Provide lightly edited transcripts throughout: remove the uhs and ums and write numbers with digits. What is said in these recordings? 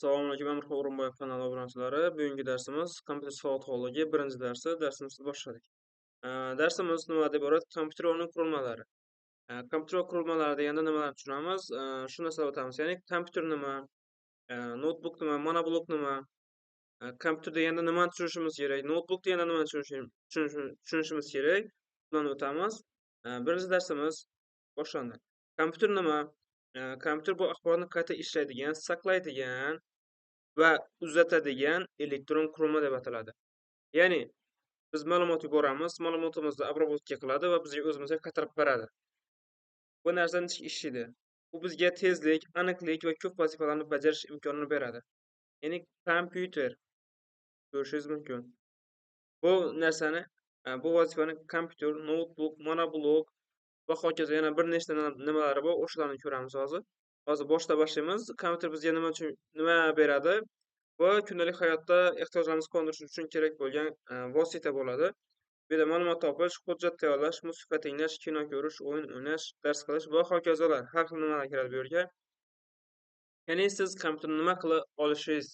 Assalomu alaykum, Amirxon O'rinboyev kanali obunachilari. Bugungi darsimiz kompyuter savodxonligi birinchi darsi. Darsimizni boshladik. Darsimiz nimadan iborat? Kompyuter va uning qurilmalari. Kompyuter va qurilmalari deganda nimalarni tushunamiz? Shu narsani o'tamiz. Ya'ni kompyuter nima? Noutbuk nima? Monoblok nima? Kompyuter deganda nimani tushunishimiz kerak? Noutbuk deganda nimani tushunishimiz kerak? Bundan o'tamiz. Birinchi darsimiz boshlandi. Kompyuter nima? Kompyuter bu axborotni qayta ishlaydigan, saqlaydigan va uzatadigan elektron qurilma deb ataladi. Ya'ni biz ma'lumot yuboramiz, ma'lumotimizni обработка qiladi va bizga o'zimizga qaytarib beradi. Bu narsa nechuk ishlaydi? Bu bizga tezlik, aniqlik va ko'p vazifalarni bajarish imkonini beradi. Ya'ni kompyuter ko'rishingiz mumkin. Bu narsani, bu vazifani kompyuter, noutbuk, monoblok va hokazo yana bir nechta nimalari bor, o'shalarni ko'ramiz hozir. Hozir boshda boshlaymiz. Kompyuter bizga nima uchun nima beradi? Va kundalik hayotda ehtiyojlarimizni qondirish uchun kerak bo'lgan vosita bo'ladi. Bu yerda ma'lumot topish, hujjat tayyorlash, musiqa tinglash, kino ko'rish, o'yin o'ynash, dars qilish va hokazolar har xil nimalar kiradi bu yerga. Ya'ni siz kompyuterni nima qila olishingiz.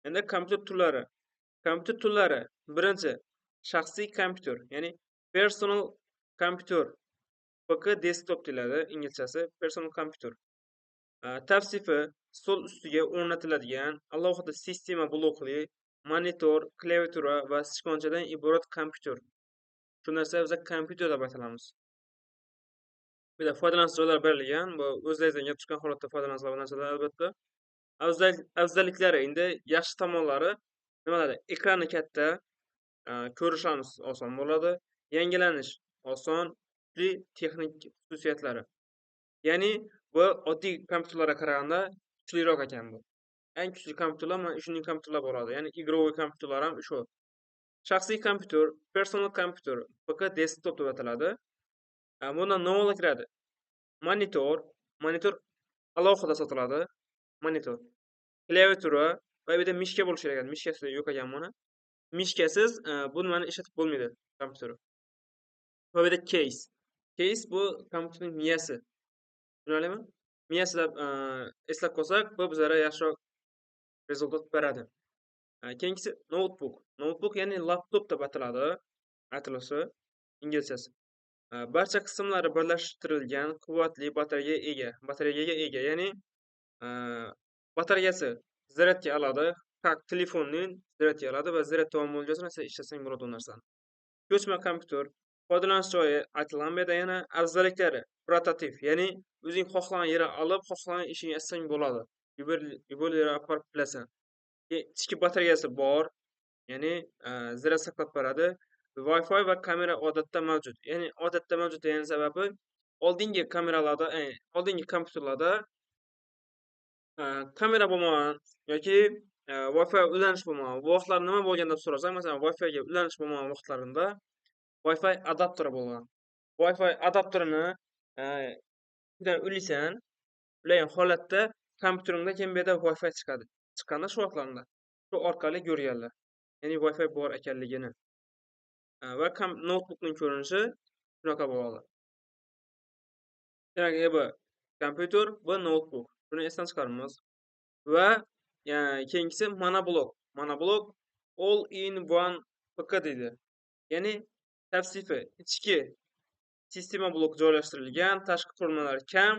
Endi kompyuter turlari. Kompyuter turlari birinchi shaxsiy kompyuter, ya'ni personal computer. PC desktop deyiladi inglizchasi, personal computer. Tavsifi stol ustiga o'rnatiladigan alohida sistema blokli, monitor, klaviatura va sichqonchadan iborat kompyuter. Shu narsa biz kompyuter deb aytamiz. Bu yerda foydalanish joylari berilgan, bu o'zlaringizdan kelib chiqqan holatda foydalanasizlar bu narsalar albatta. Afzalliklari endi yaxshi tomonlari nimalarda? Ekrani katta, ko'rish ham oson bo'ladi, yangilanish oson, kuchli texnik xususiyatlari. Ya'ni bu oddiy kompyuterlarga qaraganda kuchliroq ekan bu. Eng kuchli kompyuterlar mana shunday kompyuterlar bo'ladi. Ya'ni игровой kompyuterlar ham shu. Shaxsiy kompyuter, personal computer, PC desktop deb ataladi. Bundan nimalar kiradi? Monitor, monitor alohida sotiladi. Monitor, klaviatura va bu yerda мышка bo'lishi kerak ekan. Мышка si yo'q ekan buni. Мышка siz bu nimani ishlatib bo'lmaydi kompyuterni. Va bu yerda case. Case bu kompyuterning miyasi. Tushunarlimi? Miyasi deb eslab qolsak, bu bizlarga yaxshiroq результат beradi. Keyingisi notebook. Notebook ya'ni laptop deb ataladi. Aytilishi inglizchasi. Barcha qismlari birlashtirilgan quvvatli batareyaga ega. Batareyaga ega, ya'ni batareyasi zaryadga oladi, как telefonning zaryadga oladi va zaryad tamom bo'lgan so'ng ishlasang bo'ladi u narsani. Ko'chma kompyuter, foydalanish joyi aytilgan bu yerda yana afzalliklari prototip, ya'ni o'zing xohlagan yerga olib, xohlagan ishingni etsang bo'ladi. Любой yerga olib borib bilasan. Ichki batareyasi bor, ya'ni zaryad saqlab beradi. Wi-Fi va kamera odatda mavjud. Ya'ni odatda mavjud degan sababi oldingi kameralarda, oldingi kompyuterlarda kamera bo'lmagan yoki Wi-Fi ulanish bo'lmagan. Bu vaqtlar nima bo'lgan deb so'rasak, masalan, Wi-Fi ga ulanish bo'lmagan vaqtlarida Wi-Fi adapteri bo'lgan. Wi-Fi adapterini ulaysan, ulagan holatda kompyuteringda keyin bu yerda Wi-Fi chiqadi. Chiqqanda shu vaqtlarda shu orqali ko'rganlar. Ya'ni Wi-Fi bor ekanligini. Va noutbukning ko'rinishi shunaqa bo'ladi. Demak, bu kompyuter, bu noutbuk. Buni esdan chiqaramiz. Va keyingisi monoblok. Monoblok all in one PC deydi. Ya'ni tavsifi ichki sistema blok joylashtirilgan, tashqi qurilmalar kam.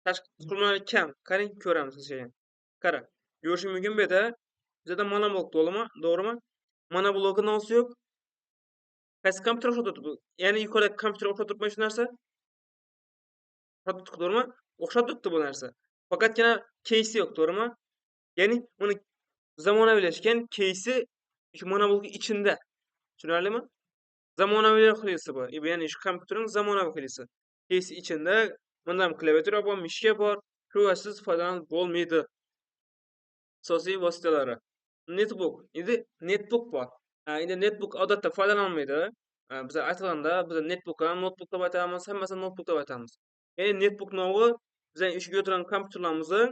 Tashqi qurilmalar kam. Qarang, ko'ramiz o'sha. Qara, ko'rishing mumkin bu yerda bizda monoblok to'g'rimi? To'g'rimi? Monoblokni nimasi yo'q? Qaysi kompyuter o'xshatib turibdi? Ya'ni yuqoridagi kompyuter o'xshatib turibmi shu narsa? O'xshatib turibdi, to'g'rimi? O'xshab turibdi bu narsa. Faqatgina кейси yo'q, to'g'rimi? Ya'ni uni zamonaviylashgan кейси shu monoblokning ichida. Tushunarlimi? Zamonaviy xilisi bu. Ya'ni shu kompyuterning zamonaviy xilisi. Кейси ichida bunda ham klaviatura bor, мышка bor. Shu siz foydalanib bo'lmaydi. Asosiy vositalari. Netbook. Endi netbook bor. Endi netbook odatda foydalanilmaydi. Biz aytilganda biz netbook ham notebook deb aytamiz, hammasini notebook deb aytamiz. Ya'ni netbook nomi bizning ishga o'tirgan kompyuterlarimizni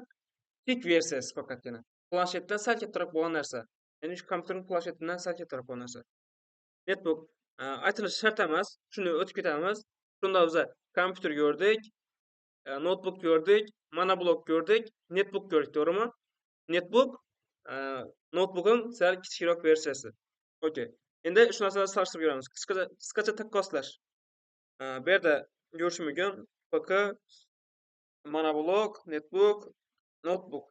kichik versiyasi faqatgina. Planshetdan sal kattaroq bo'lgan narsa. Ya'ni shu kompyuterning planshetidan sal kattaroq bo'lgan narsa. Netbook aytilishi shart emas. Shuni o'tib ketamiz. Shunda biz kompyuter ko'rdik, Notebook ko'rdik, monoblok ko'rdik, netbook ko'rdik, to'g'rimi? Netbook notebookning sal kichikroq versiyasi. Okey. Endi shu narsalarni solishtirib ko'ramiz. Qisqacha taqqoslash. Bu yerda ko'rish mumkin. PC, monoblok, netbook, notebook.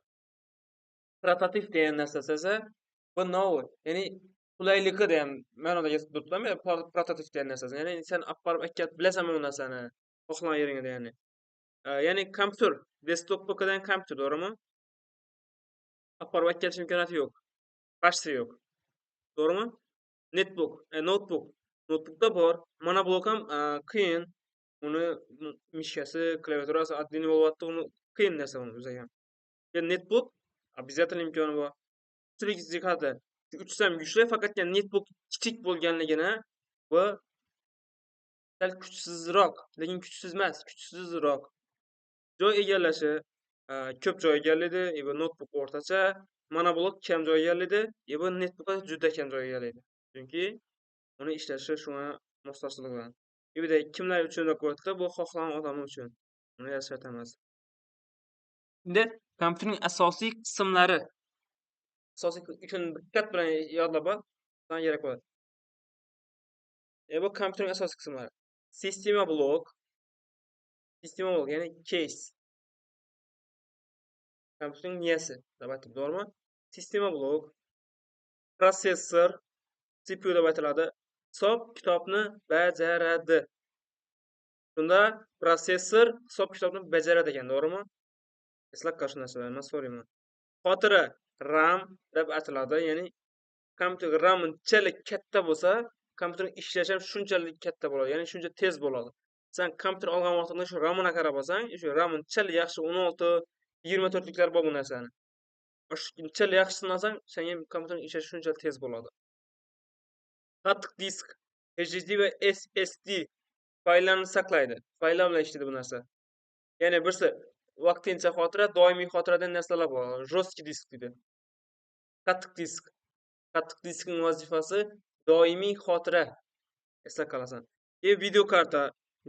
Portativ degan narsasi esa bu novi, ya'ni qulayligi degan ma'noda yetib turibdi. Portativ degan narsasi. Ya'ni sen olib borib akkat bilasan bu narsani, xohlagan yeringda ya'ni. Ya'ni kompyuter, desktop PCdan kompyuter, to'g'rimi? Olib borib akkatish imkoniyati yo'q. Почти yo'q. To'g'rimi? Netbook, notebook. Notebookda bor, monoblok ham qiyin. Uni mishkasi, klaviaturasi отдельно bo'lyapti, uni qiyin narsa uni o'zi ham. Netbook обязательно imkoni bor. Kuchlik jihati uchsa ham kuchli, faqatgina netbook kichik bo'lganligini va sal kuchsizroq, lekin kuchsiz emas, kuchsizroq. Joy egallashi ko'p joy egallaydi, bu notebook o'rtacha, monoblok kam joy egallaydi, bu netbook juda kam joy egallaydi. Chunki uni ishlashi shunga moslashtirgan. Bilan. Bu yerda kimlar uchun deb qo'yibdi? Bu xohlagan odam uchun. Uni yozib emas. Endi kompyuterning asosiy qismlari. Asosiy uchun diqqat bilan yodlab ol, sana kerak bo'ladi. Bu kompyuterning asosiy qismlari. Sistema blok, ya'ni case. Kompyuterning miyasi deb aytib, to'g'rimi? Sistema blok, prosessor, CPU deb aytiladi. Hisob kitobni bajaradi. Shunda prosessor hisob kitobni bajaradi ekan, to'g'rimi? Eslab qolish narsalarni men so'rayman. Xotira RAM deb aytiladi, ya'ni kompyuter RAM unchalik katta bo'lsa, kompyuterning ishlashi ham shunchalik katta bo'ladi, ya'ni shuncha tez bo'ladi. Sen kompyuter olgan vaqtingda shu RAMini qarab olsang, shu RAM unchalik yaxshi 16, 24 liklar bor bu narsani. Shunchalik yaxshisini olsang, senga kompyuterning ishlashi shunchalik tez bo'ladi. Qattiq disk, HDD va SSD fayllarni saqlaydi. Fayllar bilan ishlaydi bu narsa. Ya'ni birsi vaqtincha xotira, doimiy xotiradan narsalar bor. Жесткий disk deydi. Qattiq disk. Qattiq diskning vazifasi doimiy xotira. Eslab qolasan. Video karta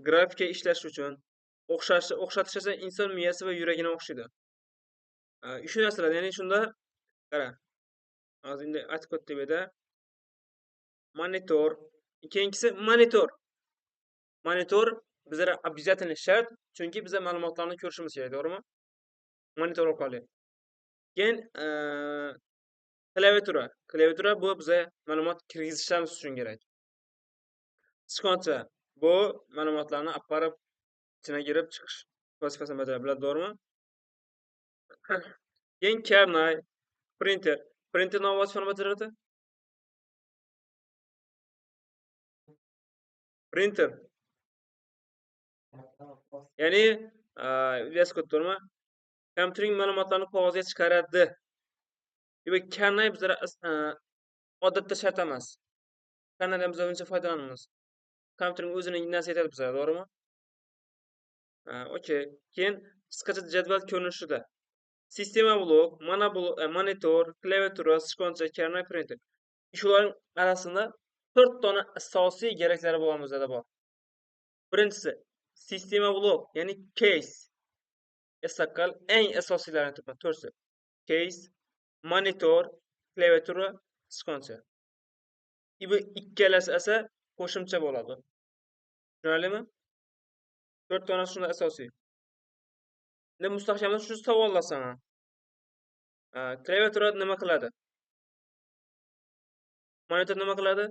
grafika ishlash uchun o'xshatish esa inson miyasi va yuragini o'xshaydi. Shu narsalar, ya'ni shunda qara. Hozir endi aytib o'tdik bu yerda. Monitor, keyingisi monitor. Monitor bizlarga обязательно shart, chunki biz ma'lumotlarni ko'rishimiz kerak, to'g'rimi? Monitor orqali. Keyin klaviatura. Klaviatura bu bizga ma'lumot kirgizishimiz uchun kerak. Sichqoncha bu ma'lumotlarni olib borib ichina kirib chiqish vazifasini bajaradi, biladi, to'g'rimi? Keyin karnay, printer. Printer nima vazifani bajaradi? Printer. Ya'ni, to'g'rimi? Kompyuterning ma'lumotlarini qog'ozga chiqaradi. Demak, karnay bizlar odatda shart emas. Karnaydan biz uncha foydalanamiz. Kompyuterning o'zining narsa yetadi bizga, to'g'rimi? Okey. Keyin qisqacha jadval ko'rinishida. Sistema blok, monitor, klaviatura, sichqoncha, karnay, printer. Shularning arasida 4 dona asosiy keraklari bo'lgan bizda bor. Birinchisi sistema blok, ya'ni case. Eslab qol, eng asosiylarini aytaman, to'rtsi. Case, monitor, klaviatura, sichqoncha. Bu ikkalasi esa qo'shimcha bo'ladi. Tushunarlimi? 4 donasi shunda asosiy. Endi mustahkamlash uchun savollar sana. Klaviatura nima qiladi? Monitor nima qiladi?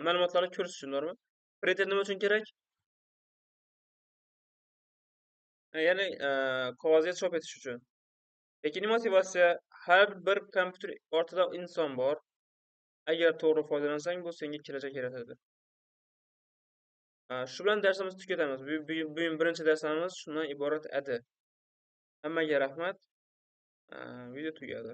Ma'lumotlarni ko'rish uchun, to'g'rimi? Printer nima uchun kerak? Ya'ni qog'ozga chop etish uchun. Lekin motivatsiya, har bir kompyuter ortida inson bor. Agar to'g'ri foydalansang, bu senga kelajak yaratadi. Shu bilan darsimizni tugatamiz. Bugun birinchi darsimiz shundan iborat edi. Hammaga rahmat. Video tugadi.